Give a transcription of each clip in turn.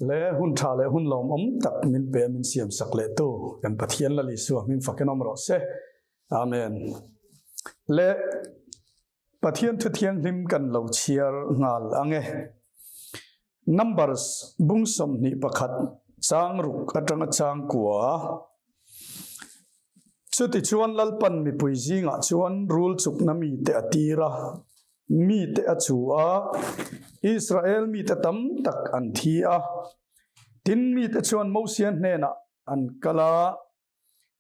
Le hun tha leh hun lawmawm tak min pe a min siam sak leh tu kan Pathian Lal Isua hming fakin awm rawh se. Amen. Le Pathian thu thianghlim kan lo chhiar nghal ang e. Numbers bung 21 chang ruk atanga chang kua. Chutichuan Lalpan mipui zingah chuan rul chukna mite a tir a, mite a chu a, Israel mite tam tak an thi a. Tin, mite chuan Mosia hnenah an kal a,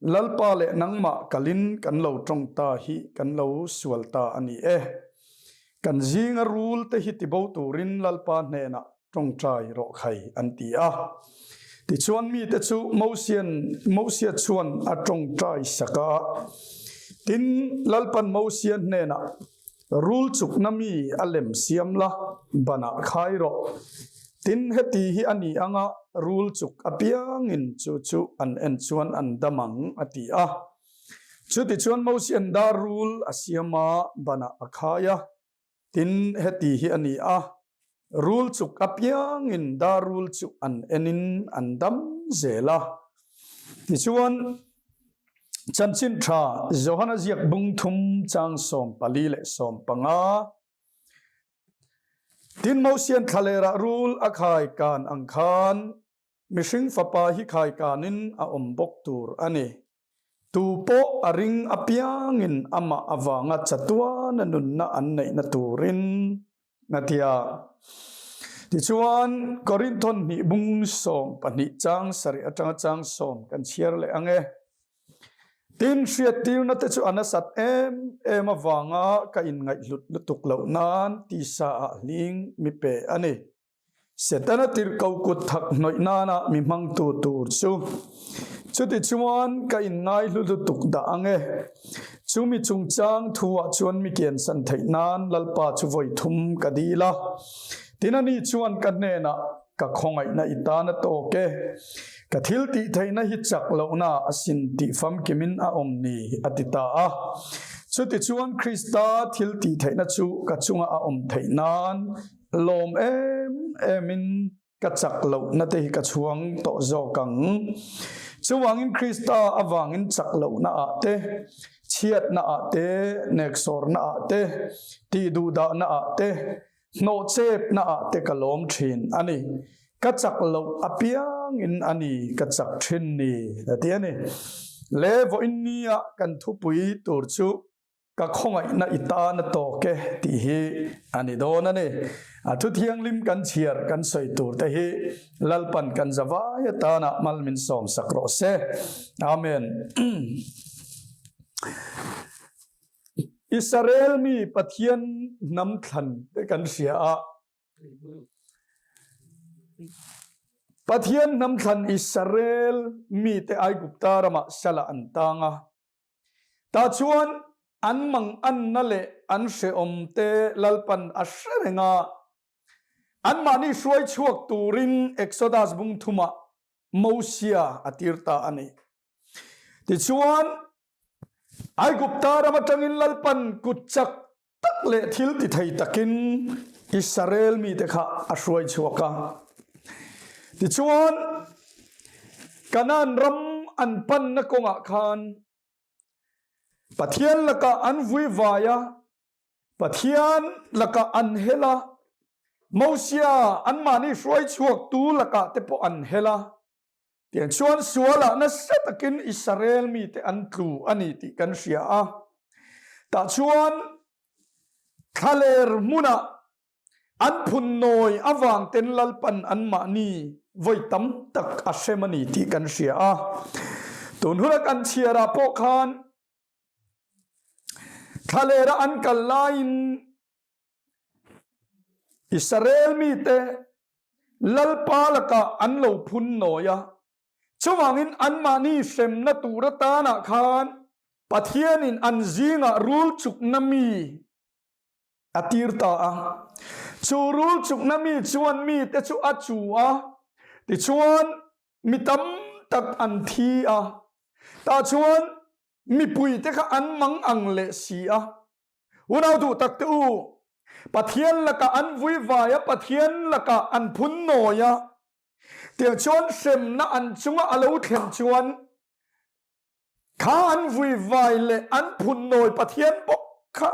Lalpa leh nangmah kalin kan lo tawng ta hi kan lo sual ta a ni e. Kan zinga rul te hi tibo turin Lalpa hnenah tawngtai rawh khai an ti a. Tichuan mite chu Mosian Mosia chuan a tawngtai sak a. Tin, Lalpan Mosia hnenah, Rul chukna mi a lem siam la, banah khai rawh. Tin, heti hi a ni anga rul chuk apiangin chu chu an en chuan an dam ang, a ti a. Chutichuan Mosian dar rul a siam a, banah a khai a. Tin, heti hi a ni a, rul chuk apiangin dar rul chu an enin an dam zel a. Tichuan, Chanchin Tha Johana ziak bung thum chang 44 15, Tin, Mosian thlalerah rul a khai kan ang khan mihring fapa hi khai kanin a awm bawk tur a ni. Tu pawh a ring apiangin amah avanga chatuana nunna an neihna turin a ti a. Tichuan, Korinthon hnih bung 12 chang sarih atanga chang sawm kan chhiar leh ang e. Tin, hriattirna te chu a nasat em em avanga ka inngaihhlut lutuk loh nan tisa ah hling mi pe a ni. Setana tirhkoh kut thak hnawih nana mi hmangtu tur chu chutichuan ka inngaihlu lutuk dah ang e. Chumi chungchang thuah chuan mi kiansan theih nan Lalpa chu vawi thum ka dil a. Tin ani chuan ka hnenah ka khawngaihna i tan a tawk e. Ka thil tih theihna hi chak lohna a sin tih famkimin a awm ni, a ti ta a. Chutichuan Krista thil tih theihna chu ka chunga a awm theih nan Lawm em emin ka chak lohna te hi ka chhuang tawh zawk ang. Chuvangin Krista avangin chak lohna ah te, chhiatna ah te, neksawrna ah te, tihduhdahna ah te, hnawhchepna ah te ka lawm thin a ni. Ka chak loh apiangin a ni ka chak thin ni, a ti a ni. Le vawiin nia kan thupui tur chu Ka khawngaihna i tan a tawk e tih hi a ni dawn a ni. A thu thianghlim kan chhiar kan sawi tur te hi Lalpan kan zavai atana mal min sawm sak rawh se. Amen. Israel mi Pathian hnam thlan te kan hria a. Pathian hnam thlan Israel mi te Aigupta ramah sala an tang a. Tah chuan an manganna leh an hrehawm te Lalpan a hre reng a, anmahni hruai chhuak turin Exodus bung thumah Mosia a tir ta a ni. Tichuan, Aigupta ram atangin Lalpan kut chak tak leh thil ti thei takin Israel mite kha a hruai chhuak a. Tichuan, Kanaan ram an panna kawngah khan Pathian lakah an vui vai a, Pathian lakah an hel a, Mosia anmahni hruai chhuaktu lakah te pawh an hel a. Tiang chuan sualah nasa takin Israel mite an tlu a ni tih kan hria a. Tah chuan thlaler hmunah an phun nawi avang ten Lalpan anmahni vawi tam tak a hrem a ni tih kan hria a. Tun huna kan chhiarah pawh khan thlalera an kal laiin Israel mite Lalpa lakah an lo phun nawi a, chuvangin anmahni hremna tur atanah khan Pathianin an zingah rul chukna mi a tir ta a. Chu rul chukna mi chuan mite chu a chu a, tichuan mi tam tak an thi a. Tah chuan mipuite kha an mang ang leh si a. Unau duh tak te u, Pathian lakah an vui vai a, Pathian lakah an phun nawi a. Tiang chuan hremna an chunga a lo thlen chuan kha an vuivai leh an phunnawi Pathian bawk kha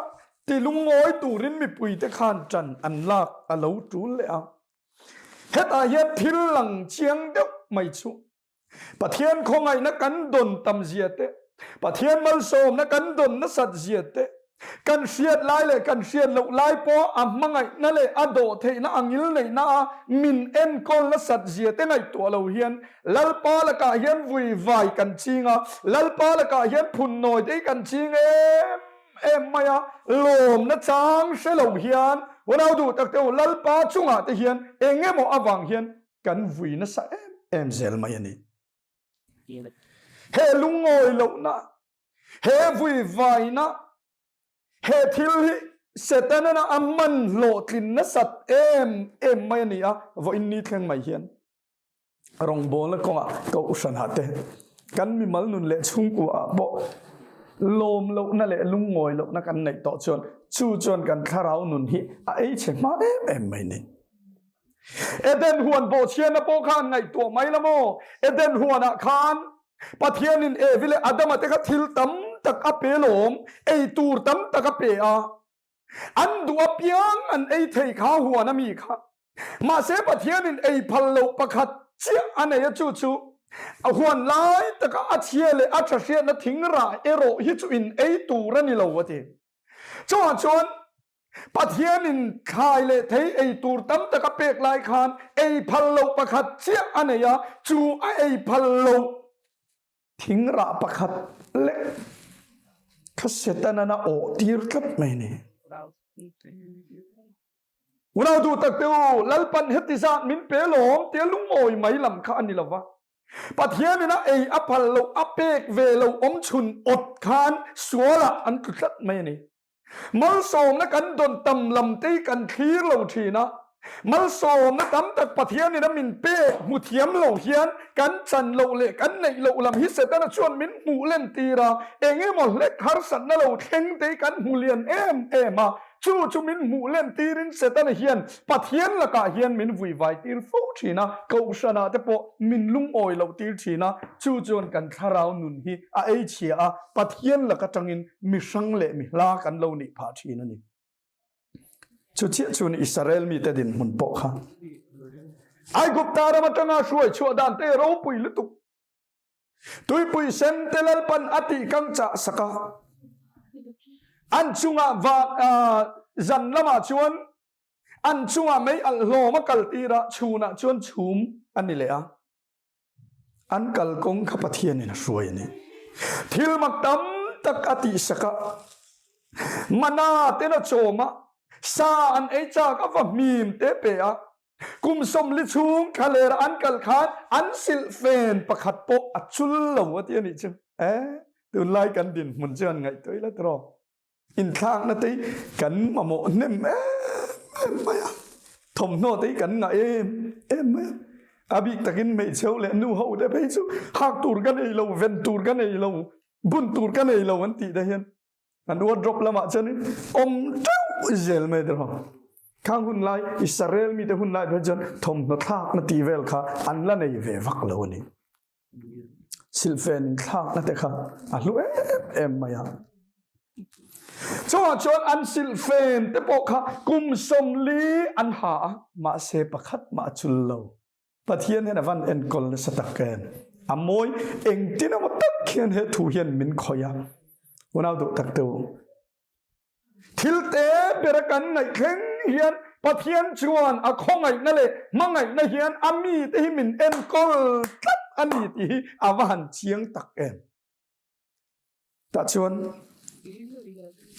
tilungawi turin mipuite khan ṭan an lak a lo ṭul leh a. Hetah hian thil lang chiang deuh mai chu Pathian khawngaihna kan dawn tam zia te, Pathian malsawmna kan dawn nasat zia te, kan hriat lai leh kan hriat loh lai pawh a hmangaihna leh a dawh theihna a ngil neihna a min enkawl nasat zia te ngaihtuah lo hian Lalpa lakah hian vui vai kan ching a, Lalpa lakah hian phunnawi te hi kan ching em em mai a, lawmna chang hre lo hian unau duh tak te u Lalpa chungah te hian eng emaw avang hian kan vui nasa em em zel mai a ni. He lungawi lohna, he vui vaina, he thil hi Setana a man hlawhtlin nasat em em mai a ni a, vawiin ni thleng mai hian rawngbawlna kawngah kohhranah te kan mimal nun leh chhungkuaah pawh lawm lohna leh lungawi lohna kan neih tawh chuan chu chuan kan thlarau nun hi a ei chhe hma em em mai ni. Eden huan bawhchhiatna pawh khan ngaihtuah mai la maw? Eden huanah khan Pathianin Evi leh Adama te kha thil tam tak a pe lawm, ei tur tam tak a pe a. An duh apiang an ei thei kha huan a mi kha. Mahse Pathianin ei phal loh pakhat chiah a nei a chu chu a huan lai taka a chhia leh a tha hriatna thing rah erawh hi chu in ei tur a ni lo a ti. Chuvang chuan Pathianin thlai leh thei ei tur tam tak a pek lai khan ei phal loh pakhat chiah a nei a, chu a ei phal loh thing rah pakhat lek kha Setanan a awh tir tlat mai a ni. Unau duh tak te u, Lalpan heti zat min pe lawm tia lungawi mai lam kha a ni lo va. Pathianin a ei a phal loh a pek ve loh awmchhun awt khan sualah an tlu tlat mai a ni. Malsawmna kan dawn tam lam te hi kan thlir lo thin a, malsawmna tam tak Pathianin a min pek hmu thiam lo hian kan chan loh leh kan neih loh lam hi Setana chuan min hmuh len tir a, eng emaw hlek harsatna lo thleng te hi kan hmu lian em em a, chu chu min hmuh len tirin Setana hian Pathian lakah hian min vuivai tir fo thin a, Kohhranah te pawh min lungawi loh tir thin a, chu chuan kan thlarau nun hi a ei chhia a, Pathian lak atangin mi hrang leh mi hla kan lo nih phah thin a ni. Chu chiah chuan Israel mite dinhmun pawh kha Aigupta ram atanga hruai chhuah dan te ropui lutuk. Tuipui sen te Lalpan a tih kang chah sak a. An chungah va zan lamah chuan an chungah mei alh hlawm a kal tir a, chhunah chuan chhum a ni leh a. An kalkawng kha Pathianin a hruai a ni. Thil mak tam tak a tihsak a, mana ten a chawm a, sa an ei chak a va hmim te pe a, kum 40 chhung thlalera an kal khan an silhfen pakhat pawh a chul lo a ti a nih chu. E, tunlai kan dinhmun chuan ngaihtuah ila tiraw? Inthlakna te hi kan mamawh hnem em em mai a, thawmhnaw te hi kan ngah em em mai a. A bik takin hmeichheu leh nu ho te phei chu hak tur ka nei lo, ven tur ka nei lo, bun tur ka nei lo an tih te hian an wardrobe lamah chuanin awm teuh zel mai te rawh. Khang hun lai, Israel mite hun lai phei chuan thawmhnaw thlakna tih vel kha an la nei ve vak lo a ni. Silhfen inthlakna te kha a hlu em em mai a. Chungah chuan an silhfen te pawh kha kum 40 an ha a, mahse pakhat mah a chul lo. Pathian hian a van enkawl nasa tak em. A mawi engtin emaw tak hian he thu hian min khawih a. Unau duh tak te u. Thil te bera kan ngaih thleng hian Pathian chuan a khawngaihna leh hmangaihna hian a mite hi min enkawl tlat a ni tih hi a va han chiang tak em. Tah chuan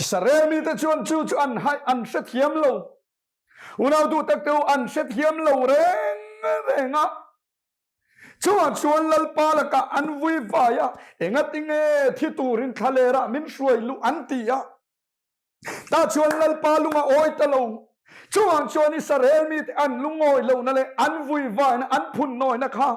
Israel mite chuan chu chu an haih an hrethiam lo. Unau duh tak te u an hrethiam lo reng reng a. Chungah chuan Lalpa lakah an vui vai a, engatinge thi turin thlalerah min hruai luh an ti a. Tah chuan Lalpa lung a awi ta lo. Chuvang chuan Israel mite an lungawi lohna leh an vuivaina, an phunnawina kha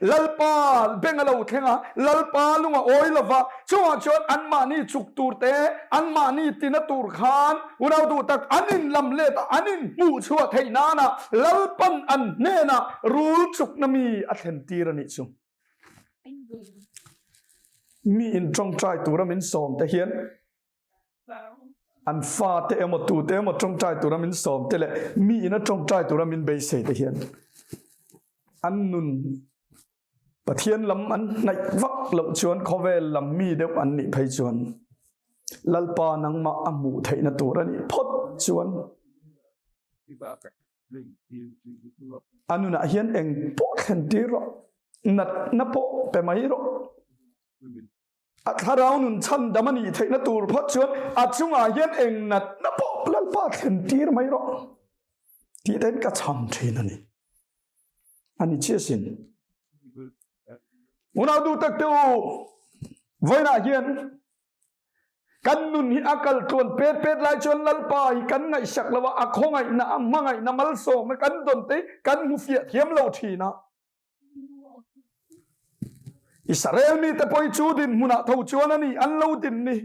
Lalpa beng a lo thleng a, Lalpa lung a awi lo va, chuvang chuan anmahni chuk tur te, anmahni tina tur khan unau duh tak an inlam let a, an inhmuhchhuah theih nana Lalpan an hnenah rul chukna mi a thlen tir a nih chu. Mi in tawngtai tura min sawm te hian an fate emaw tute emaw tawngtai tura min sawm te leh mi ina tawngtai tura min beisei te hian an nun Pathian lam an hnaih vak loh chuan khawvel lam mi deuh an nih phei chuan Lalpa nangmah a hmuh theihna tur a nih phawt chuan A nunah hian eng pawh thlen tir rawh, natna pawh pe mai rawh. A thlarau nun chhandam a nih theihna tur phawt chuan a chungah hian eng natna pawh Lalpa thlen tir mai rawh tih tein ka chham thin a ni. A ni chiah sin. Unau duh tak te u, vawiinah hian Kan nun hi a kal tluan pet pet lai chuan Lalpa hi kan ngaihsak lo a, a khawngaihna, a hmangaihna malsawmna kan dawn te kan hmu fiah thiam lo thin a. Israel mite pawh hi chu dinhmunah tho chuan a ni an lo din ni.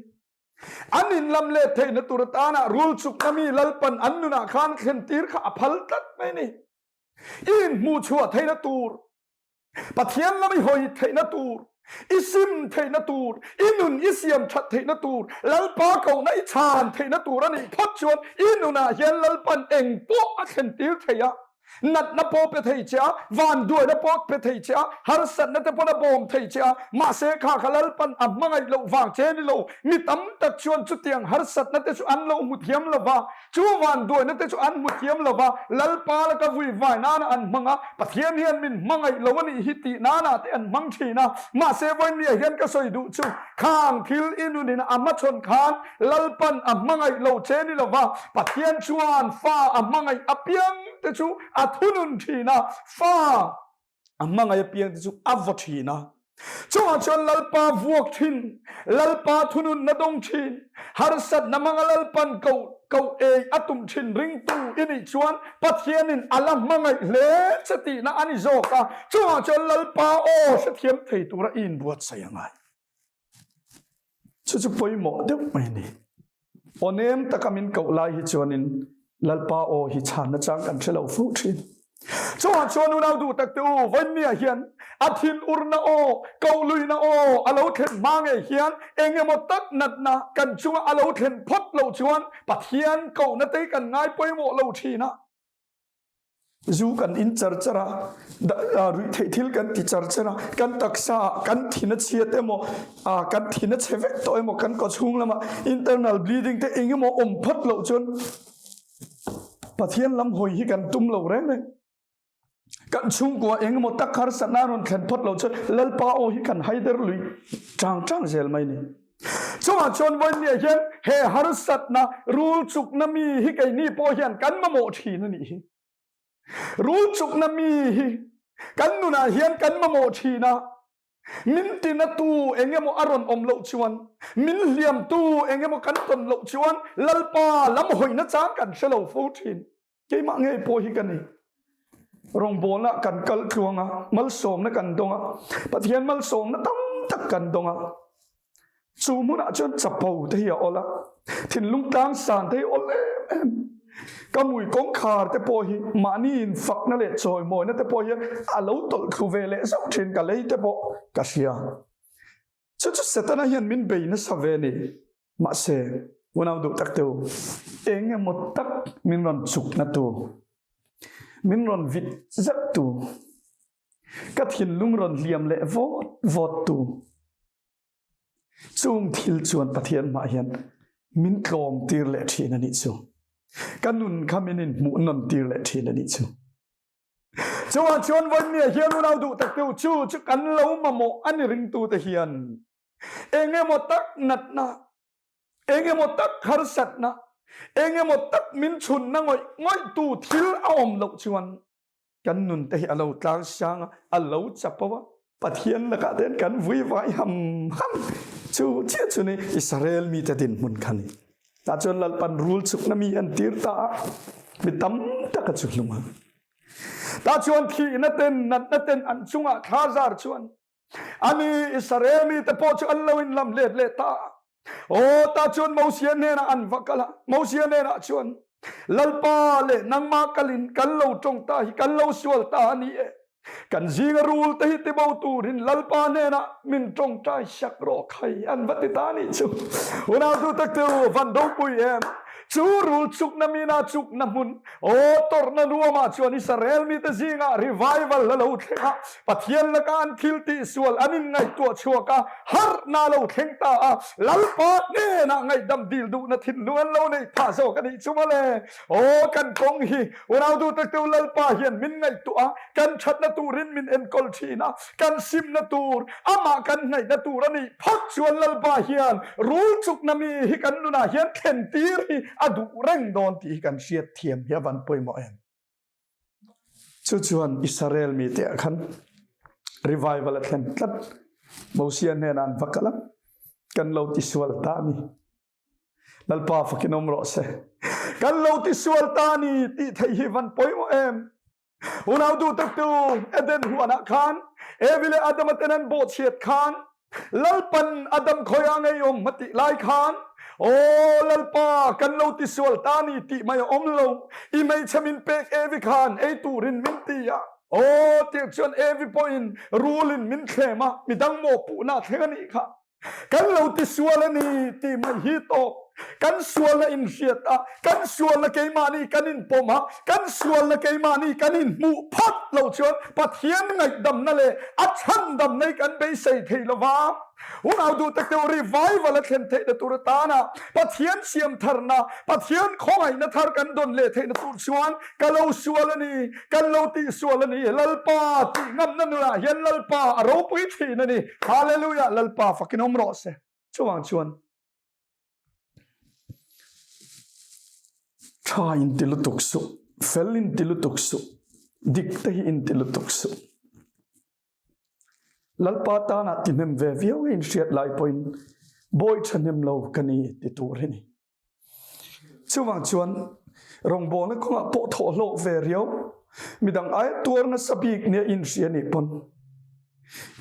An inlam let theihna tur atana rul chukna mi Lalpan an nunah khan thlen tir kha a phal tlat mai ni. I inhmuh chhuah theihna tur Pathian lam i hawi theihna tur, i sim theihna tur, i nun i siam that theihna tur, Lalpa kohna i chhan theihna tur a nih phawt chuan i nunah hian Lalpan eng pawh a thlen tir thei a. Natna pawh pe thei che a, vanduaina pawh pe thei che a, harsatna te pawn a bawm thei che a, mahse kha kha Lalpan a hmangaih loh vang che ni lo. Mi tam tak chuan chutiang harsatna te chu an lo hmu thiam lo va, Chu vanduaina te chu an hmu thiam lo va, Lalpa laka vui vai nana an hmang a, Pathian hian min hmangaih lo a nih hi tih nana te an hmang thin a. Mahse vawinia hian ka sawi duh chu, khang thil i nunin a hmachhawn khan Lalpan a hmangaih lo che ni lo va, Pathian chuan fa a hmangaih apiang te chu a thunun thin a, fa a hmangaih apiang te chu a vaw thin a. Chungah chuan Lalpa vuak thin, Lalpa thununna dawng thin, harsatna hmanga Lalpan koh koh ei a tum thin ringtu i nih chuan Pathianin a la hmangaih hle che tihna a ni zawk a. Chungah chuan Lalpa aw hrethiam thei tura i inbuatsaih a ngai. Chu chu pawimawh deuh mai a ni. Aw nem taka min koh lai hi chuanin Lalpa aw hi chhanna chang kan hre lo fuh thin. Chungah chuan unau duh tak te u, vawinia hian a thinurna aw, kohluihna aw a lo thlen hma ngei hian eng emaw tak natna kan chunga a lo thlen phawt loh chuan Pathian kohna te hi kan ngai pawimawh lo thin a. Zu kan in char char a, ruih theih thil kan ti char char a, kan taksa ah kan thin a chhiat emaw, kan thin a chhe vek tawh emaw, kan kawchhung lamah internal bleeding te eng emaw awm phawt loh chuan Pathian lam hawi hi kan tum lo reng reng. Kan chhungkua eng emaw tak harsatna a rawn thlen phawt loh chuan Lalpa aw hi kan haider lui chang chang zel mai ni. Chungah chuan vawinia hian he harsatna rul chukna mi hi keini pawh hian kan mamawh thin a nih hi. Rul chukna mi hi kan nunah hian kan mamawh thin a, min tinatu eng emaw a rawn awm loh chuan, min hliamtu eng emaw kan tawn loh chuan Lalpa lam hawina chang kan hre lo fo thin. Keimah ngei pawh hi ka ni. Rawngbawlna kan kal tluang a, malsawmna kan dawng a, Pathian malsawmna tam tak kan dawng a. Chu hmunah chuan chapo te hi a awl a, thinlung tlang san te hi awl em em. Ka mui kawngkhar te pawh hi mahni infakna leh chawimawina te pawh hian a lo tawlh thlu ve leh zauh thin ka lei te pawh ka hria. Chu chu Setana hian min bei nasa ve ni. Mahse, unau duh tak teu, eng emaw tak min rawn chukna tu, min rawn vit zet tu, ka thinlung rawn hliam leh vawt vawt tu, chung thil chuan Pathian hmah hian min tlawm tir leh thin a nih chu. Ka nun kha min inhmuh nawn tir leh thin a nih chu. Chungah chuan vawinia hian unau duh tak teu chu chu kan lo mamawh a ni ringtute hian eng emaw tak natna, eng emaw tak harsatna, eng emaw tak min chhunna ngawih ngawihtu thil a awm loh chuan kan nun te hi a lo tlang sang a, a lo chapo a. Pathian lakah te hian kan vui vai ham ham. Chu chiah chu ni Israel mite dinhmun kha ni. Tah chuan Lalpan rul chukna mi an tir ta a. Mi tam tak a chu hlum a. Tah chuan thihna ten, natna ten an chungah thla zar chuan ani Israel mite pawh chu an lo inlam let leh ta a. Aw, tah chuan Mosia hnenah an va kal a. Mosia hnenah chuan, Lalpa leh nangmah kalin kan lo tawng ta hi kan lo sual ta a ni e. Kan zinga rul te hi tibo turin Lalpa hnenah min tawngtai sak rawh khai an va ti ta nih chu. Unautu takte u, van ropui em! Chu rul chukna mina chukna hmun, aw tawrhna nuamah chuan Israel mite zingah revival a lo thleng a, Pathian laka an thil tihsual an inngaihtuah chhuak a, harhna a lo thleng ta a, Lalpa hnenah ngaihdam dil duhna thinlung an lo neih phah zawk a nih chu mawle. Aw kan kawng hi unautu taktu Lalpa hian min ngaihtuah a, kan thatna turin min enkawl thin a, kan simna tur, amah kan hnaihna tur a nih phawt chuan Lalpa hian rul chukna mi hi kan nunah hian thlen tir hi a duh reng dawn tih hi kan hriat thiam hi a van pawimawh em. Chu chuan Israel mite ah khan revival a thlen tlat. Mosia hnenah an va kal a, kan lo tisual ta a ni. Lalpa fakin awm rawh se. Kan lo tisual ta ni tih theih hi van pawimawh em. Unau duh taktu Eden huanah khan Evi leh Adama ten an bawhchhiat khan Lalpan Adam khawiah ngei awm a tih lai khan Aw Lalpa kan lo tisual ta ni tih mai a awm lo. I hmeichhe min pek Evi khan ei turin min ti a. Aw tiang chuan Evi pawhin rulin min thlem a, midang mawhpuhna a thleng a nih kha. Kan lo ti sual a ni tih mai hi tawk. Kan sualna inhriat a, kan sualna keimahni kan inpawm a, kan sualna keimahni kan inhmuh phawt lo chuan Pathian ngaihdamna leh a chhandamna hi kan beisei thei lo va. Unau duh tak deuh revival a thlen theihna tur atana Pathian siam tharna, Pathian khawngaihna thar kan dawn leh theihna tur chuan ka lo sual a ni, kan lo tih sual a ni, Lalpa tih ngamna nunah hian Lalpa a ropui thin a ni. Hallelujah! Lalpa fakin awm rawh se. Chuvang chuan tha in ti lutuk suh, fel in ti lutuk suh, dik te hi in ti lutuk suh. Lalpa tana ti hnem ve viau in hriat lai pawhin bawi thahnem lo ka ni ti tur hi ni. Chuvang chuan rawngbawlna kawngah pawh thawh hlawk ve riau, midang aia tuar nasa bik nia inhria nih pawn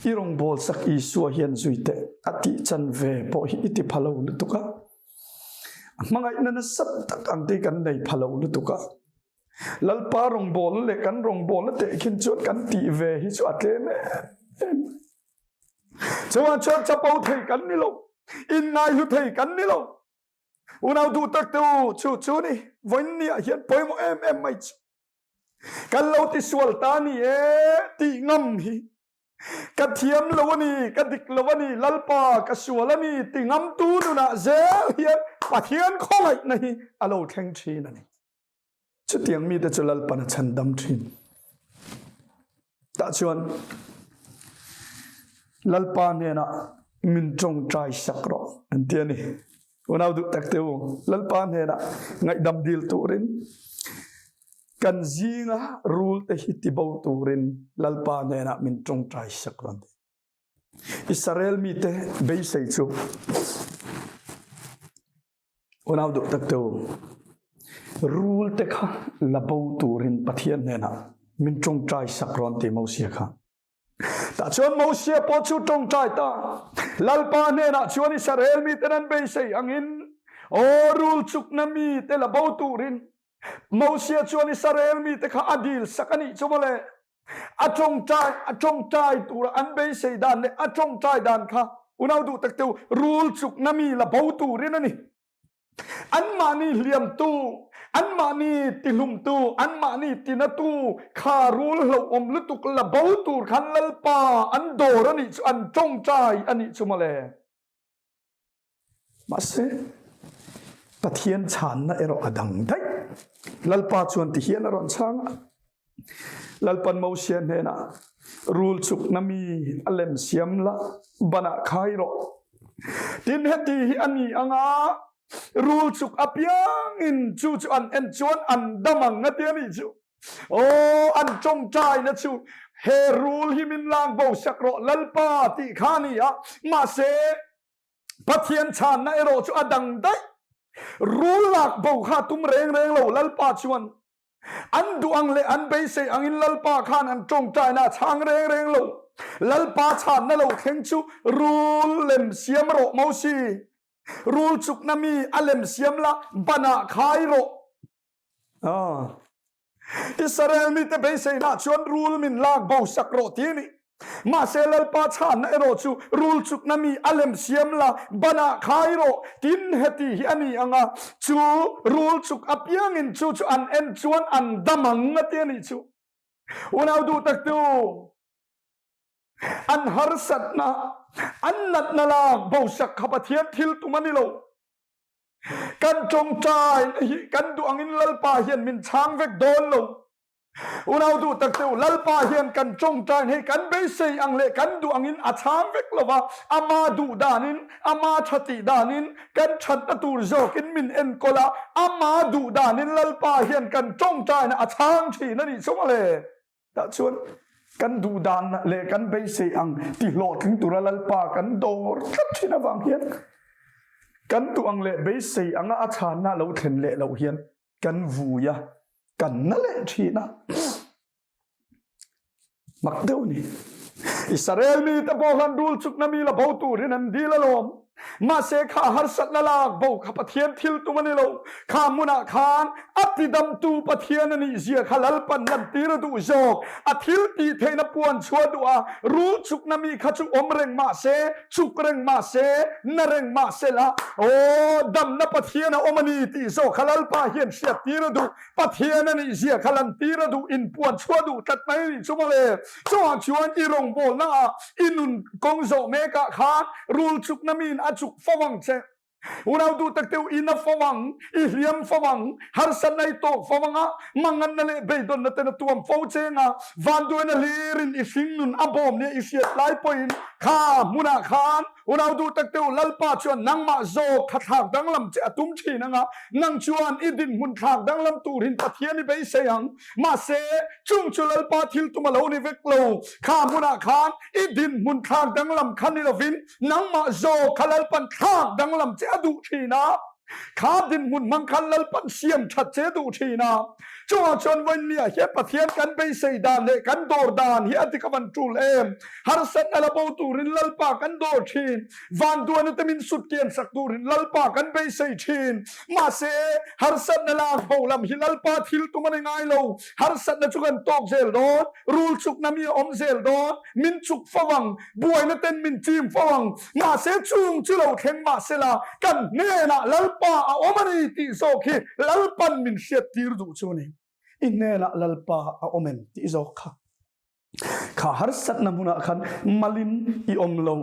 i rawngbâwl sak Isua hian zui teh a tih chan ve pawh hi i ti pha lo lutuk a. A hmangaihna nasa tak ang te hi kan nei pha lo lutuk a. Lalpa rawngbawlna leh kan rawngbawlna tehkhin chuan kan tih ve hi chu a tlem em em. Chuvang chuan chapo thei kan ni lo, inngaihlu thei kan ni lo. Unau duh tak te u, chu chu ni, vawiin ni ah hian pawimawh em em mai chu. Kan lo tisual ta ni e tih ngam hi ka thiam lo a ni, ka dik lo a ni, Lalpa ka sual a ni ti ngamtu nunah zel hian Pathian khawngaihna hi a lo thleng thin a ni. Chutiang mite chu Lalpan a chhandam thin. Tah chuan Lalpa hnenah min tawngtai sak rawh an ti a ni. Unau duh tak te u, Lalpa hnenah ngaihdam dil turin kan zinga rul te hi tibo turin Lalpa hnenah min tawngtai sak rawh an ti. Israel mite beisei chu unau duh tak te u, rul te kha la bo turin Pathian hnenah min tawngtai sak rawn ti Mosia kha. Tah chuan Mosia pawh chu tawngtai ta. Lalpa hnenah chuan Israel miten an beisei angin, aw rul chukna mite la bo turin Mosia chuan Israel mite kha a dil sak a nih chu mawle. A tawngtai, a tawngtai tura an beisei dan leh a tawngtai dan kha unau duh tak teu rul chukna mi la bo turin a ni. Anmahni hliamtu, anmahni tihlumtu, anmahni tinatu kha rul hlauhawm lutuk la bo tur khan Lalpa an dawr a nih chu, an tawngtai a nih chu mawle. Mahse, Pathian chhanna erawh a dang daih. Lalpa chuan ti hian a rawn chhang a. Lalpan Mosia hnenah, Rul chukna mi a lem siam la, banah khai rawh. Tin, heti hi a ni anga, rul chuk apiangin chu chu an en chuan an dam ang a ti a nih chu. Aw, an tawngtaina chu he rul hi min lang bo sak rawh Lalpa tih kha a ni a, mahse Pathian chhanna erawh chu a dang daih. Rul lak bo kha tum reng reng lo Lalpa chuan. An duh ang leh an beisei angin Lalpa khan an tawngtaina a chhang reng reng lo. Lalpa chhanna lo thleng chu rul lem siam rawh Mosi. Rul chukna mi a lem siam la, banah khai rawh. Ah. Israel mite beiseina chuan rul min lak bo sak rawh ti a ni. Mahse Lalpa chhanna erawh chu rul chukna mi a lem siam la, banah khai rawh, tin heti hi a ni ang a, chu rul chuk apiangin chu chu an en chuan an dam ang a ti a nih chu. Unau duh taktu, an harsatna, an natna lak bo sak kha Pathian thil tum a ni lo. Kan tawngtai hi kan duh angin Lalpa hian min chhang vek dawn lo. Unau duh tak teu, Lalpa hian kan tawngtain hei kan beisei ang leh kan duh angin a chhang vek lo va, ama duh danin, ama tha tih danin, kan thatna tur zawkin min enkawl a, ama duh danin Lalpa hian kan tawngtaina a chhang thin a nih chu mawle. Tah chuan kan duh dan leh kan beisei ang ti hlawhtling tura Lalpa kan dawr tlat thin avang hian kan duh ang leh beisei anga a chhanna lo thlen leh loh hian kan vui a, kan na leh thin a. Mak deuh ni. Israel mite pawh khan rul chukna mi la bo turin an dil alawm. Mahse kha harsatna lak bo kha Pathian thil tum a ni lo. Kha hmunah khan a tidamtu Pathian a nih zia kha Lalpan lantir a duh zawk. A thil tih theihna puan chhuah duh a, rul chukna mi kha chu awm reng mah se, chuk reng mah se, na reng mah se la, aw, damna Pathian a awm a ni tih zawk kha Lalpa hian hriattir a duh. Pathian a nih zia kha lantir a duh, inpuan chhuah duh tlat mai a nih chu mawle. Chungah chuan i rawngbawlna ah i nun kawng zawh mekah khan rul chukna miin a chuk fo ang che. Unau duh tak teuh i na fo ang, i hliam fo ang, harsatna i tawk fo ang a, manganna leh beidawnna ten a tuam fo cheng a, vanduaina hlirin i hring nun a bawm nia i hriat lai pawhin kha hmunah khan Unau duh tak teuh Lalpa chuan nangmah zawk kha thlak danglam che a tum thin anga, nang chuan i dinhmun thlak danglam turin Pathian i beisei ang. Mahse, chung chu Lalpa thil tum a lo ni vek lo. Kha hmunah khan i dinhmun thlak danglam kha ni lovin nangmah zawk kha Lalpan thlak danglam che a duh thin a. Kha dinhmun hmang khan Lalpan siam that che duh thin a. Chungah chuan vawiinniah hian Pathian kan beisei dan leh kan dawr dan hi a dik a van tul em? Harsatna la bo turin Lalpa kan dawr thin. Vanduana te min sut kian sak turin Lalpa kan beisei thin. Mahse, harsatna lak bo lam hi Lalpa thil tum a ni ngai lo. Harsatna chu kan tawk zel dawn, rul chukna mi a awm zel dawn, min chuk fo ang, buaina ten min chim fo ang. Mahse, chung chu lo thleng mahsela kan hnenah Lalpa a awm a ni tih zawk hi Lalpan min hriattir duh chu a ni. I hnenah Lalpa a awm em tih zawk kha. Kha harsatna hmunah khan malin i awm lo.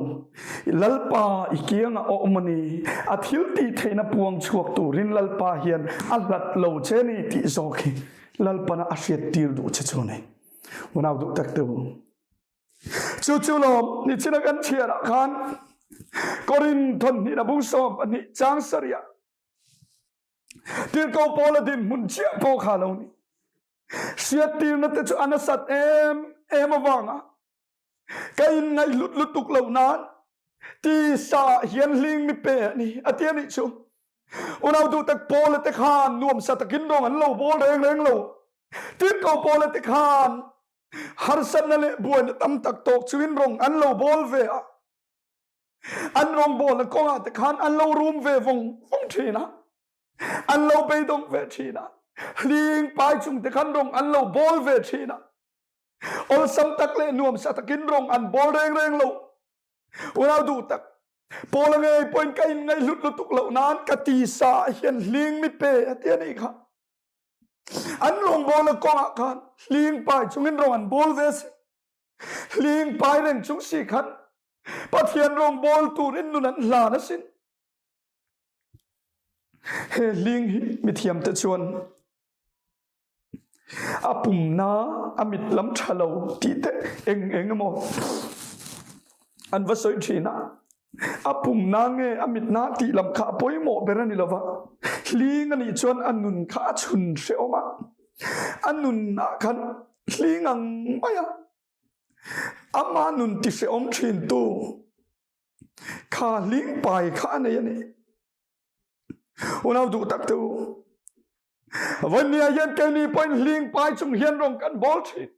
Lalpa i kiangah a awm a ni. A thil tih theihna puang chhuak turin Lalpa hian a hlat lo che ni tih zawk hi Lalpana a hriattir duh che chu a ni. Unau duh tak te u. Chu chu lawm nichina kan chhiarah khan Korinthon hnihna bung 12 chang sarih ah Tirhkoh Paula dinhmun chiah pawh kha lo ni. Hriattirna te chu a nasat em em avanga ka inngaihlut lutuk loh nan tisa ah hian hling mi pe a ni a ti a nih chu. Unau duh tak Paula te khan nuamsa takin rawng an lo bawl reng reng lo. Tirhkoh Paula te khan harsatna leh buaina tam tak tawk chungin rawng an lo bawl ve a. An rawngbawlna kawngah te khan an lo rum ve vawng vawng thin a. An lo beidawng ve thin a. Hling pai chung te khan rawng an lo bawl ve thin a. Awlsam tak leh nuamsa takin rawng an bawl reng reng lo. Unau duh tak, Paula ngei pawhin ka inngaihhlut lutuk loh nan ka tisa ah hian hling mi pe a ti a nih kha. An rawngbawlna kawngah khan hling pai chungin rawng an bawl ve a si. Hling pai reng chung si khan Pathian rawngbawl turin nun an hlan a sin. He hling hi mithiamte chuan a pumna a mit lam tha lo tih te eng eng emaw an va sawi thin a. A pumna nge a mitna tih lam kha a pawimawh ber a ni lova. Hling a nih chuan a nun kha a chhun hrehawm a. A nunah khan hling ang mai a. Ama nun ti hrehawm thin tu Kha hling pai kha a nei a ni. Unau duh tak te u. Vawinia hian keini pawhin hling pai chung hian rawng kan bawl thin.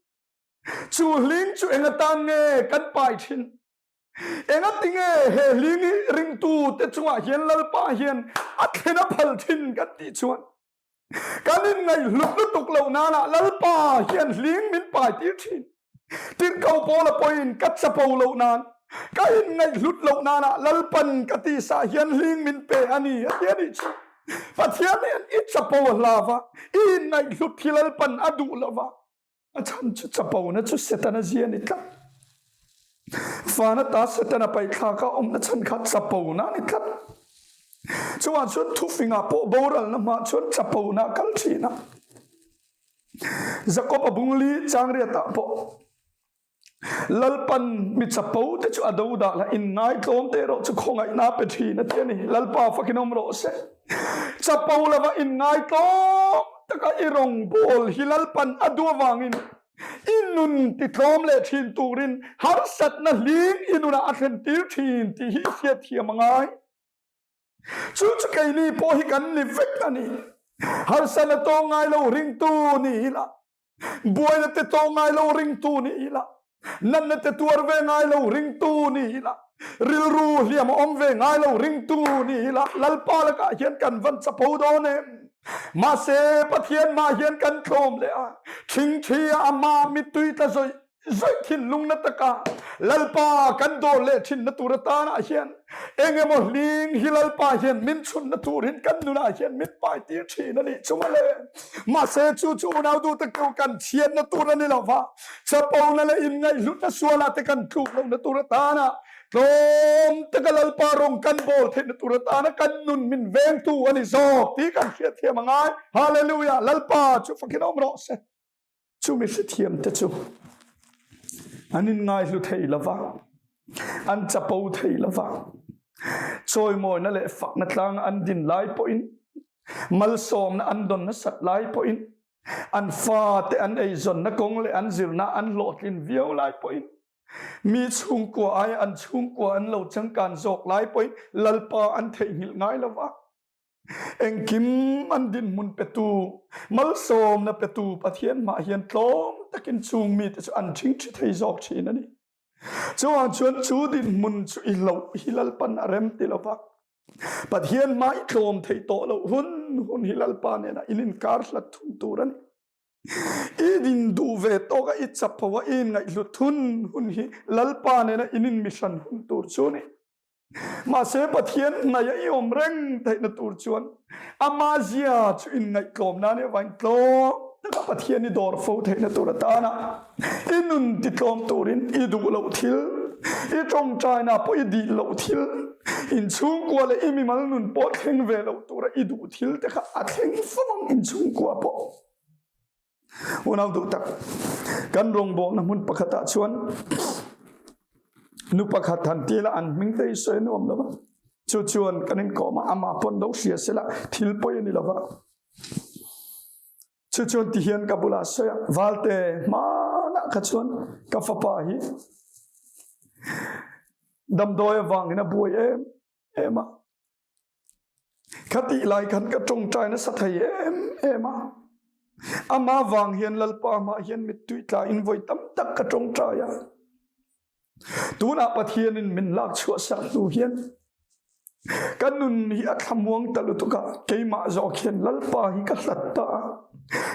Chu hling chu eng atan nge kan pai thin? Engati nge he hling hi ringtu te chungah hian Lalpa hian a thlen a phal thin kan tih chuan kan inngaihhlut lutuk loh nana Lalpa hian hling min pai tir thin. Tirhkoh Paula pawhin ka chapo loh nan, ka inngaihhlut loh nana Lalpan ka tisah hian hling min pe a ni a ti a nih chu. Pathian hian i chapo a hlau va, i inngaihhlut hi Lalpan a duh lo va. A chhan chu chapona chu Setana zia a ni tlat. Fana ta Setana paihthlak a awmna chhan kha chapona a ni tlat. Chuvang chuan thufingah pawh boralna hmah chuan chapona a kal thin a. Jakob a bungli changriatah pawh Lalpan mi chapo te chu a do dah la, inngai tlawm te erawh chu khawngaihna a pe thin a ti a ni. Lalpa fakin awm rawh se. Chapo lova inngai tlawm taka i rawngbawl hi Lalpan a duh avangin i nun ti tlawm leh thin turin harsatna hling i nunah a thlen tir thin tih hi i hriatthiam a ngai. Chu chu keini pawh hi kan ni vek a ni. Harsatna tawng ngai lo ringtu ni ila, buaina te tawng ngai lo ringtu ni ila, natna te tuar ve ngai lo ringtu ni ila, rilru hliam a awm ve ngai lo ringtu ni ila, Lalpa lakah hian kan van chapo dawn em? Mahse, Pathian mah hian kan tlawm leh a, thingthi a amah mittui tla zawih Zawih thinlung na taka Lalpa kan dawr leh thinna tur atanah hian eng emaw hling hi Lalpa hian min chhunna turin kan nunah hian min pai tir thin a nih chu mawle. Mahse chu chu unau duh tak chu kan chhiatna tur a ni lo va, chapona leh inngaihhlutna sualah te kan tluk lohna tur atana tlawm taka Lalpa rawng kan bawl theihna tur atana kan nun min vengtu a ni zawk tih kan hriatthiam a ngai. Hallelujah! Lalpa chu fakin awm rawh se. Chu mi hrethiamte chu an inngaihlu thei lo va, an chapo thei lo va, chawimawina leh fakna tlanga an din lai pawhin, malsawmna an dawn nasat lai pawhin, an fate an eizawnna kawng leh an zirna an hlawhtlin viau lai pawhin, mi chhungkua aia an chhungkua an lo changkan zawk lai pawhin Lalpa an theihnghilh ngai lo va. Engkim an dinhmun petu, malsawmna petu Pathian hmah hian tlawm takin chung mite chu an ṭhingṭhi thei zawk ṭhin a ni. Chuvang chuan chu dinhmun chu i loh hi Lalpan a rem ti lo va, Pathian hma i tlawm thei tawh loh hun hun hi Lalpa nena in inkar hlat thung tur a ni. I din duh ve tawk a, i chapho a, i inngaihhlut hun hun hi Lalpa nena in inmihran hun tur chu a ni. Mahse Pathian hnaih a i awm reng theihna tur chuan ama zia chu inngaihtlawm nan i avain tlawm taka Pathian i dawr fo theihna tur atana i nun titlawm turin i duh loh thil, i tawngtaina pawh i dil loh thil, inchhungkua leh i mimal nun pawh thleng ve loh tura i duh thil te kha a thleng fo ang inchhungkua pawh. Unau duh tak, kan rawngbawlna hmun pakhatah chuan nu pakhat han ti ila an hming te hi sawi nuam lo va, chu chuan kan inkawm a, amah pawn lo hria sela thil pawi a ni lo va. Chu chuan ti hian ka bulah sawi a, Valte hmanah kha chuan ka fapa hi damdawi avangin a buai em em a, Khatih lai khan ka tawngtai nasa thei em em a. Ama vang hian Lalpa hmah hian mittui tla in vawi tam tak ka tawngtai a. Tunah Pathianin min lak chhuah sak hnu hian ka nun hi a thlamuang ta lutuk a, keimah zawk hian Lalpa hi ka hlat ta a,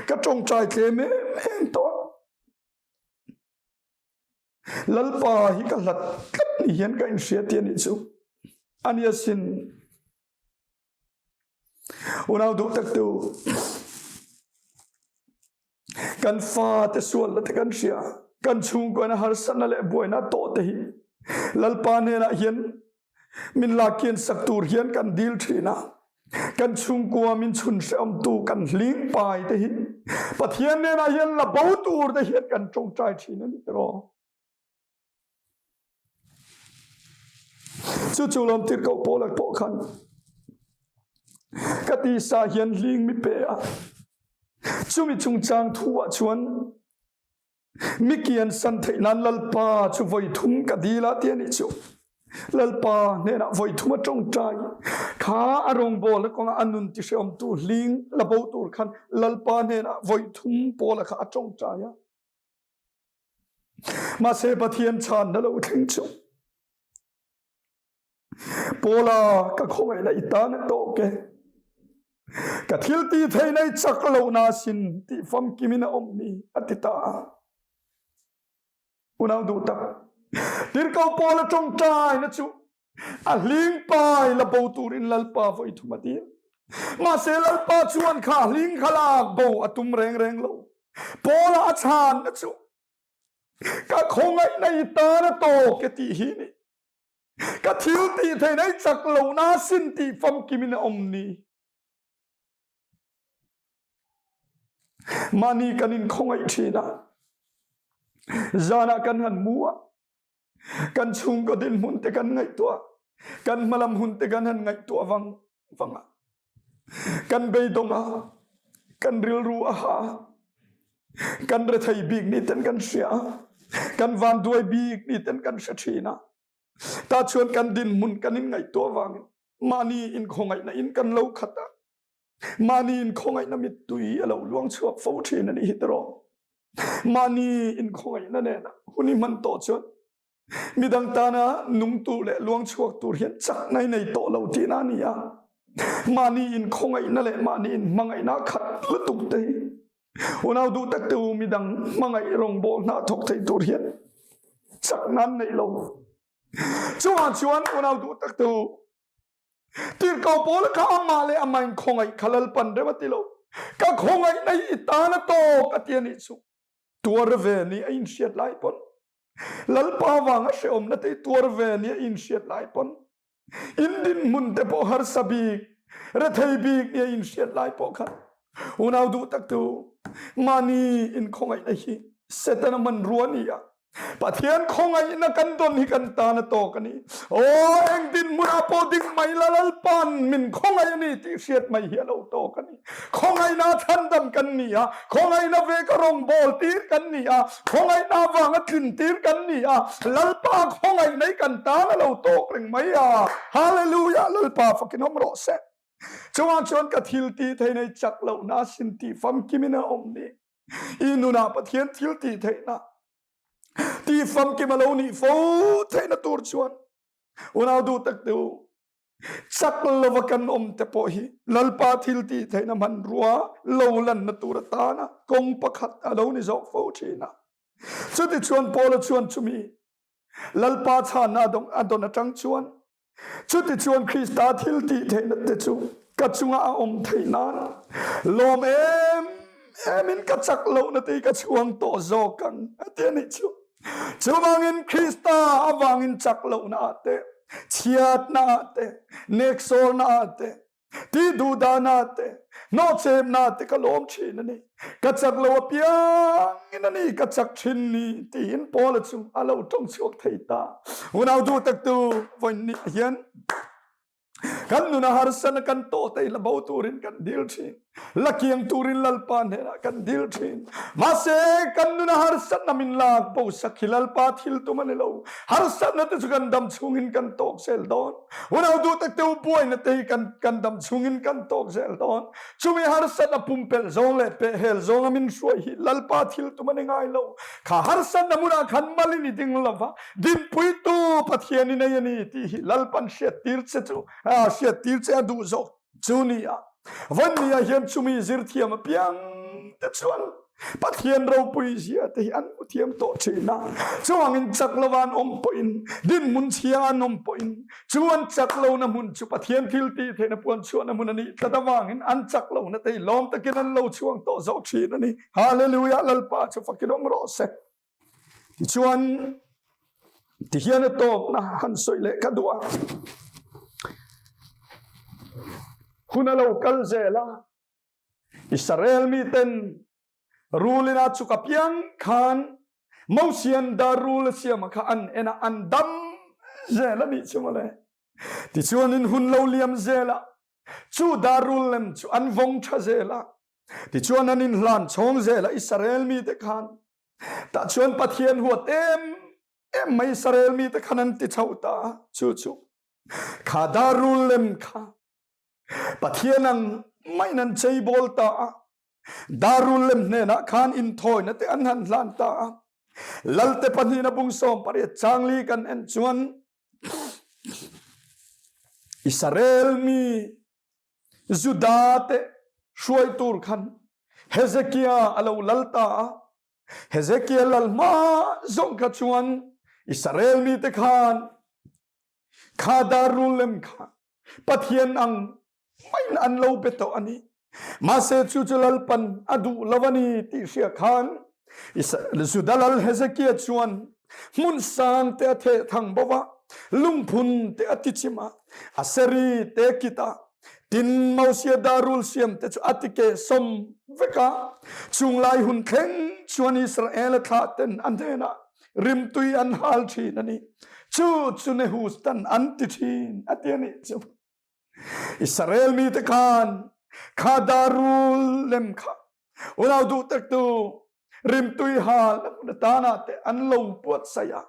ka tawngtai tlem em em tawh a. Lalpa hi ka hlat tlat ni hian ka inhria ti a nih chu. A ni asin. Unau duh tak tu kan fa te sual na te kan hria kan chhungkua na harsatna leh buaina tawh te hi Lalpa hnenah hian min lakian sak tur hian kan dil thin a. Kan chhungkua min chhun hrehawmtu kan hling pai te hi Pathian hnenah hian la bo tur te hian kan tawngtai thin a ni tiraw. Chu chu lawm tir koh Paula pawh khan ka tisa hian hling mi pe a, chumi chungchang thu ah chuan Mi kian san theih nan Lalpa chu vawi thum ka dil a ti a nih chu. Lalpa hnenah vawi thum a tawngtai. Kha a rawngbawlna kawnga a nun tihrehawmtu hling la bo tur khan Lalpa hnenah vawi thum Paula kha a tawngtai a. Mahse Pathian chhanna lo thleng chu Paula ka khawngaihna i tan a tawk e. Ka thil ti theihna i chak lohna sin tih famkimin a awm ni a ti ta a. Unau duh tak, tirhkoh Paula tawngtaina chu a hling pai la bo turin Lalpa vawi thum a dil. Mahse Lalpa chuan kha hling kha lak bo a tum reng reng lo. Paula a chhanna chu ka khawngaihna i tan a tawk e tih hi ni. Ka thil tih theihna i chak lohna sin tih famkimin a awm ni. Mahni kan inkhawngaih thin a, zanah kan han mu a, kan chhungkaw dinhmun te kan ngaihtuah, kan hmalam hun te kan han ngaihtuah vang vang a, kan beidawng a, kan rilru a ha a, kan rethei bik ni ten kan hria a, kan vanduai bik ni ten kan hre thin a. Ta chuan kan dinhmun kan inngaihtuah vangin mahni inkhawngaihna in kan lo khat a, mahni inkhawngaihna mittui a lo luang chhuak fo thin a nih hi tiraw. Mahni inkhawngaihna nena hun i hman tawh chuan midang tana nung tur leh luang chhuak tur hian chakna i nei tawh lo tihna a ni a. Mahni inkhawngaihna leh mahni inhmangaihna khat lutuk te hi unau duh tak te u midang hmangaih rawngbawl hna thawk thei tur hian chakna an nei lo. Chungah chuan unau duh tak te u Tirhkoh Paula kha amah leh amah in khawngaih kha Lalpan rem a ti lo. Ka khawngaihna hi i tan a tawk a ti a nih chu. Tuar ve ni a inhriat lai pawn Lalpa vanga hrehawmna te i tuar ve ni a inhriat lai pawn in dinhmun te pawh harsa bik, rethei bik ni a inhriat lai pawh khan unau duh tak tu mahni inkhawngaihna hi Setana hmanrua a ni a. Pathian khawngaihna kan dawn hi kan tan a tawk a ni. Aw, eng dinhmunah pawh ding mai la Lalpa'n min khawngaih a ni tih hriat mai hi a lo tawk a ni. Khawngaihna chhandam kan ni a, khawngaihna ve ka rawngbawl tir kan ni a, khawngaihna avanga tlin tir kan ni a, Lalpa khawngaihna hi kan tan a lo tawk reng mai a. Hallelujah! Lalpa fakin awm rawh se. Chungah chuan ka thil tih theihna i chak lohna sin tih famkimin a awm ni. I nunah Pathian thil tih theihna ti famkim a lo nih fo theihna tur chuan unau duh tak te u chak lova kan awm te pawh hi Lalpa thil tih theihna hmanrua lo lanna tur atana kawng pakhat a lo ni zawk fo thin a. Chutichuan Paula chuan chumi Lalpa chhanna a dawn atang chuan Chutichuan Krista thil tih theihna te chu ka chunga a awm theih nan lawm em emin ka chak lohna te hi ka chhuang tawh zawk ang a ti a nih chu. Chuvangin Krista avangin chak lohna ah te, chhiatna ah te, neksawrna ah te, Ti duhdahna te, hnawhchemna te ka lawm thin a ni. Ka chak lo apiangin a ni ka chak thin ni tiin Paula chu a lo tawng chhuak thei ta. Unau duh taktu vawiin ni hian kan nuna harsana kan tawh te la bo turin kan dil thin. La kiang turin Lalpa hnenah kan dil thin. Mahse kan nuna harsatna min lak bo sak hi Lalpa thil tum a ni lo. Harsatna te chu kan dam chhungin kan tawk zel dawn. Unau duh tak te u buaina te hi kan kan dam chhungin kan tawk zel dawn. Chumi harsatna pumpelh zawng leh pehhel zawnga min hruai hi Lalpa thil tum a ni ngai lo. Kha harsatna hmunah khan malin i ding lova, dinpuitu Pathian i nei a ni tih hi Lalpan hriattir che chu hriattir che a duh zawk chu ni a. Vawiin ah hian chumi zirthiam apiang te chuan Pathian ropui zia te hi an hmu thiam tawh thin a. Chuvangin chak lova an awm pawhin, dinhmun chhia an awm pawhin, chu an chak lohna hmun chu Pathian thil tih theihna puan chhuahna hmun a nih tlat avangin an chak lohna te hi lawm takin an lo chhuang tawh zawk thin a ni. Hallelujah! Lalpa chu fakin awm rawh se. Tichuan, tihian a tawpna han sawi leh ka duh a. Hun a lo kal zel a, Israel miten rulin a chuk apiang khan Mosian dar rul a siam kha an en a, an dam zel a nih chu mawle. Tichuan in hun lo liam zel a, chu dar rul lem chu an vawng tha zel a. Tichuan an inhlan chhawng zel a Israel mite khan. Tah chuan Pathian huat em. em mai Israel mite khan an ti chho ta chu chu kha darul lem kha Pathian ang maiin an cheibawl ta a. Darul lem hnenah khan inthawina te an han hlan ta a. Lalte pahnihna bung 18 changli kan en chuan Israel mi Juda te hruai tur khan Hezekia a lo lal ta a. Hezekia lal hma zawng kha chuan Israel mite khan kha darul lem kha Pathian ang maiin an lo pe tawh a ni. Mahse chu chu Lalpan a duh lo a ni tih hria khan Juda lal Hezekia chuan hmun sang te a theh thang bo va, lungphun te a tichim a, Aseri te kit a, tin Mosia darul siam te chu a tike sawm vek a. Chunglai hun thleng chuan Israel a thlah ten a hnenah rimtui an hal thin a ni. Chu chu Nehustan an ti thin a ti a nih chu. Israel mite khan kha darul lem kha unau duh tak tu rimtui hal na hmun atana te an lo puat sai a.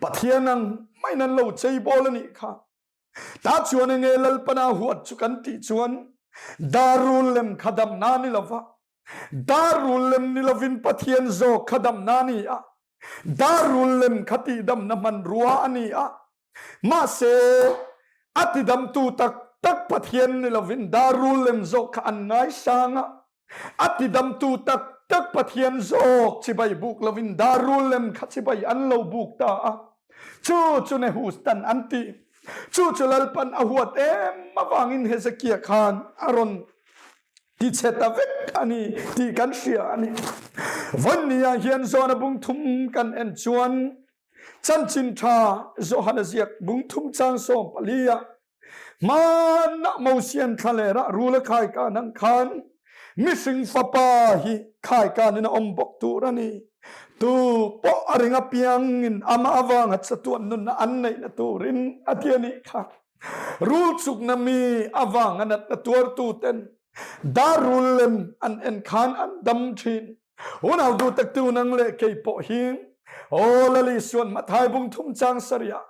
Pathian ang maiin an lo cheibawl a nih kha. Ta chuan enge Lalpana huat chu kan tih chuan darul lem kha damna ni lova darul lem ni lovin Pathian zawk kha damna ni a. Darul lem kha tihdamna hmanrua a ni a. Mahse a tidamtu tak tak Pathian ni lovin darul lem zawk kha an ngaisang a. A tidamtu tak tak Pathian zawk chibai buk lovin darul lem kha chibai an lo buk ta a. Chu chu Nehustan an ti. Chu chu Lalpan a huat em avangin Hezekia khan a rawn tichhe ta vek a ni tih kan hria a ni. Vawnni-ah hian Jona bung thum kan en chuan chanchin tha Johana ziak bung thum chang 14-ah hmanah Mosian thlalera rul a khai kan ang khan mihring fapa hi khai kanin a awm bawk tur a ni. Tu pawh a ring apiangin amah avanga chatuan nunna an neihna turin a ti a nih kha. Rul chukna mi avanga natna tuartu ten darul lem an en khan an dam thin. Unau duh taktu nang leh kei pawh hi aw Lal Isuan Mathai bung thum chang sarih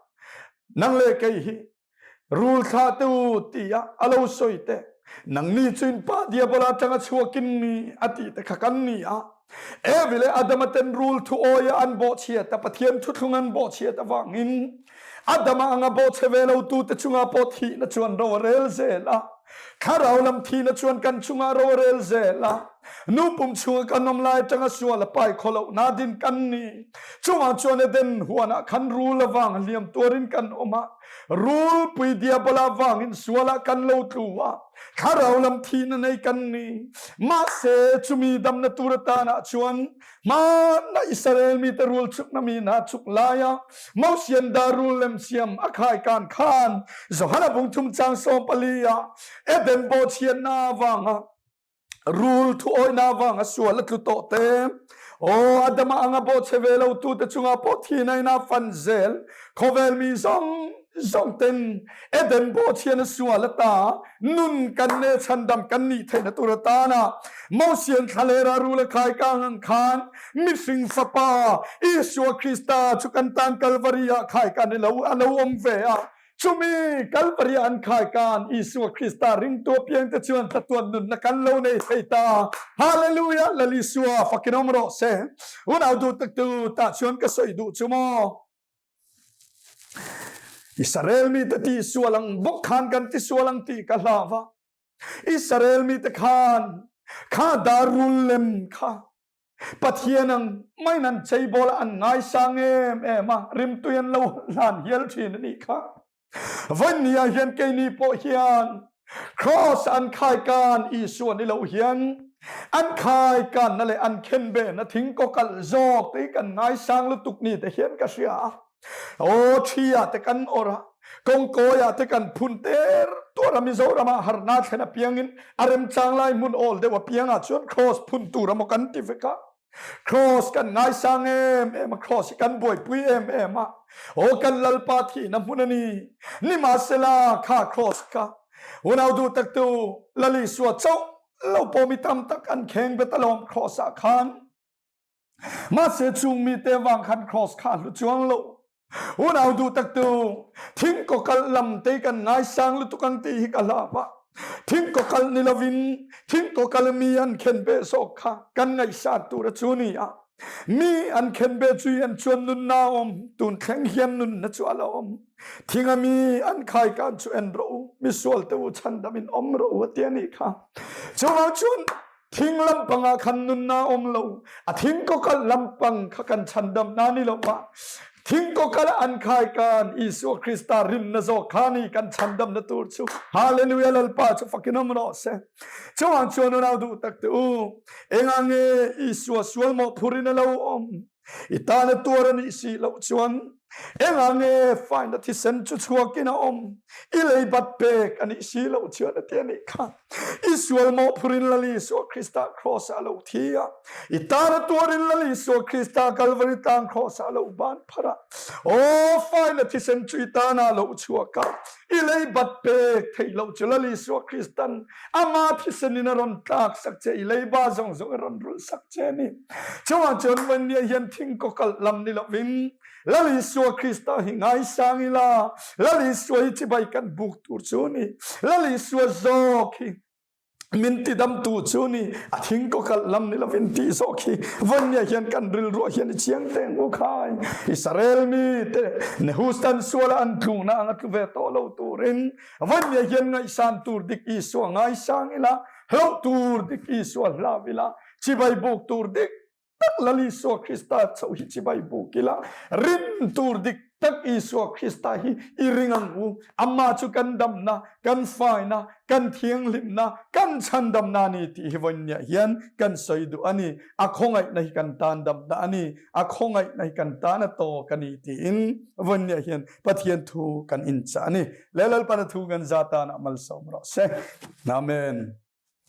nang leh kei hi rul thlah te u tia a lo sawi te nangni chu in pa diabola atanga chhuakin ni a tih te kha kan ni a. Evi leh Adama ten rul thu awia an bawhchhiat a, Pathian thuthlung an bawhchhiat avangin Adama anga bawhchhe ve lo tute chungah pawh thihna chuan ro a rel zel a. Thlarau lam thihna chuan kan chungah ro a rel zel a. Nu pum chhunga kan awm lai atanga sual a pai khaw loh na din kan ni. Chungah chuan Eden huanah khan rul avang hliam tuarin kan awm a. Rulpui diabola vangin sualah kan lo tlu a. Thlarau lam thihna nei kan ni. Mahse, chumi damna tur atanah chuan hmana Israel mite rul chukna mi hna chuk laia Mosian dar rul lem siam a khai kan khan Johana bung thum chang 14 ah Eden bawhchhiatna avanga rul thu awihna avanga sual a tlu tawh te aw Adama anga bawhchhe ve lo tute chungah pawh thihna in a fan zel khawvel mi zawng zawng ten Eden bawhchhian a sual ata nun kan ne chhandam kan nih theihna tur atana Mosian thlalera rul a khai kang ang khan mihring fapa Isua Krista chu kan tan Kalvari ah khai kan ilo a lo awm ve a chumi Kalvari an khai kan Isua Krista ringtu apiang te chuan chatuan nunna kan lo nei thei ta. Hallelujah! Lal Isua fakin awm rawh se. Unau duh tak tu tah chuan ka sawi duh chu maw? Israel mite ti sual ang bawk khan kan ti sual ang tih ka hlau va. Israel mite khan kha darul lem kha Pathian ang maiin an cheibawl a, an ngaisang em em a, rimtui an lo hlan hial thin a nih kha. Vawiin ah hian keini pawh hian Cross an khaikan Isua ni lo hian an khaikanna leh an khenbehna thing kaw kalh zawk te hi kan ngaisang lutuk ni te hian ka hria a. Aw thi ah te kan awrh a, kawngkawi ah te kan phun ter tuar a, Mizoram ah harna thlen apiangin a remchang lai hmun awl deuh apiang ah chuan Cross phun tur emaw kan ti vek a. Cross kan ngaisang em em a, Cross hi kan buaipui em em a, aw kan Lalpa thihna hmun a ni. Nimahsela kha Cross kha unau duh taktu Lal Isua chauh lo pawh mi tam tak an kheng bet alawm Cross ah khan. Mahse chung mite vang khan Cross kha a hlu chuang lo. Unau duh tak tu thing ko kal lam te kan ngaisang lutuk ang ti hi ka hlau a. Thing ko kal ni lovin thing ko kal mi an khen be zawk kha kan ngaihsan tur a chu ni a. Mi an khen be chui an chuan nun na awm tun thleng hian nun na chu a la awm. Thing a mi an khai kan chu en rawh u misual te u chhandam in awm rawh u a ti a nih kha. Chuvang chuan Thing lampang ah khan nunna um lo. A thing kokal lampang kha kan chandam na ni lo ma. Thing kokal an khai kan Isua Krista rinna zawk kha ni kan chandam na tur chu. Hallelujah Lalpa chu fakin om rawh se. Chuang chuan unau duh tak te u. Enga nge Isua sual mawh phurin a lo awm. I tana tuar a nih si loh chuan enga nge faina thisen chu chhuakin a awm? I leibat pek a nih si loh chuan a ti a nih kha. I sual mawhphurin Lal Isua Krista Kraws ah a lo thi a. I tana tuarin Lal Isua Krista Kalvari tlang Kraws ah a lo ban phar a. Aw, faina thisen chu i tana a lo chhuak a. I leibat pek theih loh chu Lal Isua Kristan Ama thisen in a rawn tlak sak che i leiba zawng zawng a rawn rulh sak che a ni. Chungah chuan Vania hian thing kawkalh lam ni lovin Lal Isua Krista hi ngaisang ila, Lal Isua hi chibai kan buk tur chu a ni. Lal Isua zawk hi min tidamtu chu ni, a thing kawkalh lam ni lovin tih zawk hi Vania hian kan rilruah hian i chiang teng u khai. Israel mite Nehustan suala an tlukna anga tlu ve tawh lo turin Vania hian ngaihsan tur dik Isua ngaisang ila, hlauh tur dik Isua hlau ila, chibai buk tur dik tak Lal Isua Krista chauh hi chibai buk ila, rin tur dik tak Isua Krista hi i ring ang u. Amah chu kan damna, kan faina, kan thianghlimna, kan chhandamna a ni tih hi vawinia hian kan sawi duh a ni. A khawngaihna hi kan tan damna a ni. A khawngaihna hi kan tan a tawk a ni tiin vawinia hian Pathian thu kan inchah a ni. Le Lalpan a thu kan za tanah malsawm rawh se. Amen.